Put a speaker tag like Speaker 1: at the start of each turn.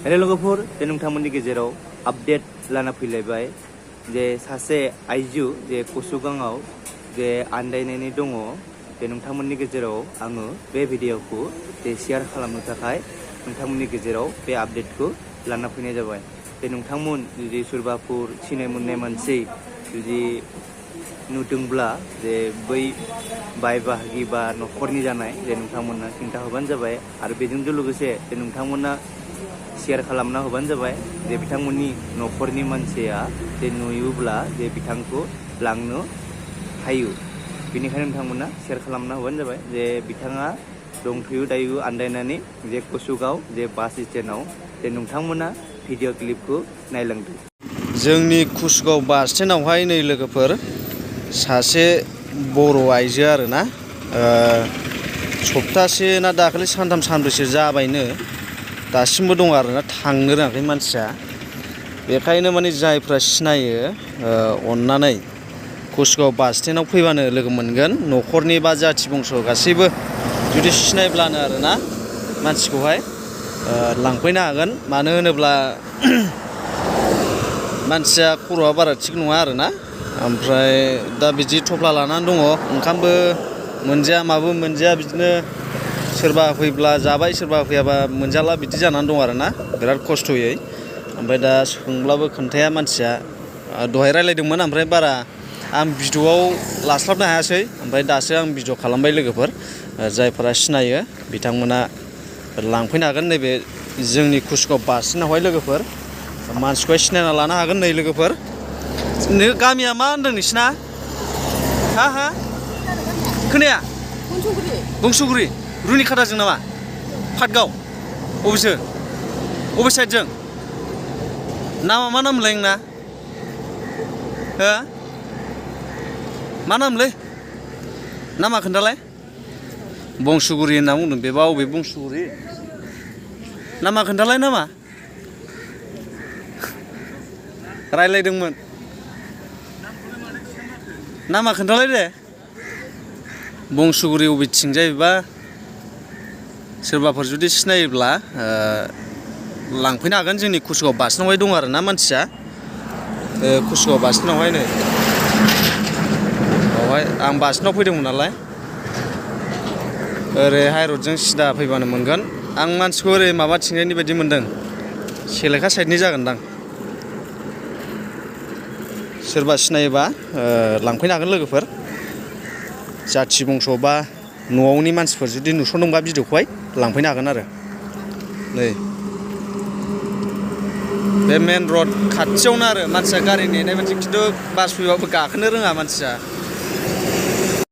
Speaker 1: Hello लोगोफोर जे नोंथांमोननि गेजेराव आपडेट लाना फैलायबाय जे सासे आइजो जे कसुगांआव जे आन्दायनानै दङ जे नोंथांमोननि गेजेराव आङो बे भिडिअखौ जे शेयार खालामनो थाखाय नोंथांमोननि गेजेराव बे आपडेटखौ लाना फैनाय जाबाय जे नोंथांमोन जुदि सोरबाफोर सिनाय मोननाय मानसि जुदि नुदोंब्ला जे बै बाय बाहागि बा न'खरनि जानाय जे नोंथांमोननो खिन्था होबानो जाबाय आरो बेजों लोगोसे जे नोंथांमोना शेयार खालामना होबानो जाबाय जे बिथांमोननि न'खरनि मानसिया जे नुयोब्ला जे बिथांखौ लांनो हायो बेनिखायनो नोंथांमोना शेयार खालामना होबानो जाबाय जे बिथाङा दंथ'यो दायो आन्दायनानै जे कसुगाव जे बास स्टेन्डआव जे नोंथांमोना भिडिअ क्लिपखौ नायलांदो।
Speaker 2: जोंनि कसुगाव बास स्टेन्डआवहाय नै लोगोफोर सासे बर' आइजो आरोना सप्तासे ना दाखालि सानथाम सानब्रैसो जाबायनो दासिमबो दं आरोना थांनो रोङाखै मानसिया। बेखायनो माने जायफ्रा सिनायो अननानै कसुगाव बास स्टेन्डआव फैबानो लोगो मोनगोन न'खरनि बा जाथि बंस' गासैबो जुदि सिनायब्लानो आरोना मानसिखौहाय लांफैनो हागोन। मानो होनोब्ला मानसिया खर'आ बारा थिग नङा आरोना ओमफ्राय दा बिदि थफ्ला लानानै दङ ओंखामबो मोनजाया माबो मोनजाया बिदिनो सोरबा फैब्ला जाबाय सोरबा फैयाबा मोनजाला बिदि जानानै दं आरोना बिराद खस्थ'यै। ओमफ्राय दा सोंब्लाबो खोन्थाया मानसिया दहाय रायलायदोंमोन ओमफ्राय बारा आं भिडिअ'आव लास्लाबनो हायासै ओमफ्राय दासो आं भिडिअ' खालामबाय लोगोफोर जायफोरा सिनायो बिथांमोना लांफैनो हागोन नैबे जोंनि कसुगाव बास स्टेन्डआवहाय लोगोफोर मानसिखौहाय सिनायना लानो हागोन नै लोगोफोर। गामिया मा होनदों नोंसिना? हा खोनाया? बंसुगुरि रुनिखाथाजों नामा? पाटगाव अबेसो अबे साइडजों? नामा मा नामलाय नोंना? हो मा नामलै? नामा खोन्थालाय? बंसुगुरि होनना बुंदों बेबा अबे बंसुगुरि? नामा खोन्थालाय नामा? रायलायदोंमोन नामा खोन्थालाय दे। बंसुगुरि अबेथिंजाय बेबा सोरबाफोर जुदि सिनायोब्ला लांफैनो हागोन। जोंनि कसुगाव बास स्टेन्डआवहाय दं आरोना मानसिया कसुगाव बास स्टेन्डआवहाय नै बावहाय आं बास स्टेन्डआव फैदोंमोन नालाय ओरै हाइरडजों सिदा फैबानो मोनगोन। आं मानसिखौ ओरै माबाथिंजायनि बायदि मोनदों सेलेखा साइडनि जागोनदां। सोरबा सिनायोबा लांफैनो हागोन लोगोफोर जाथि बंस' बा न'आवनि मानसिफोर जुदि नुसनदोंबा भिडिअ'खौहाय लांफैनो हागोन आरो। नै बे मेन रड खाथियावनो आरो मानसिया गारि नेनाय बायदि खिन्थु बास फैबाबो गाखोनो रोङा मानसिया।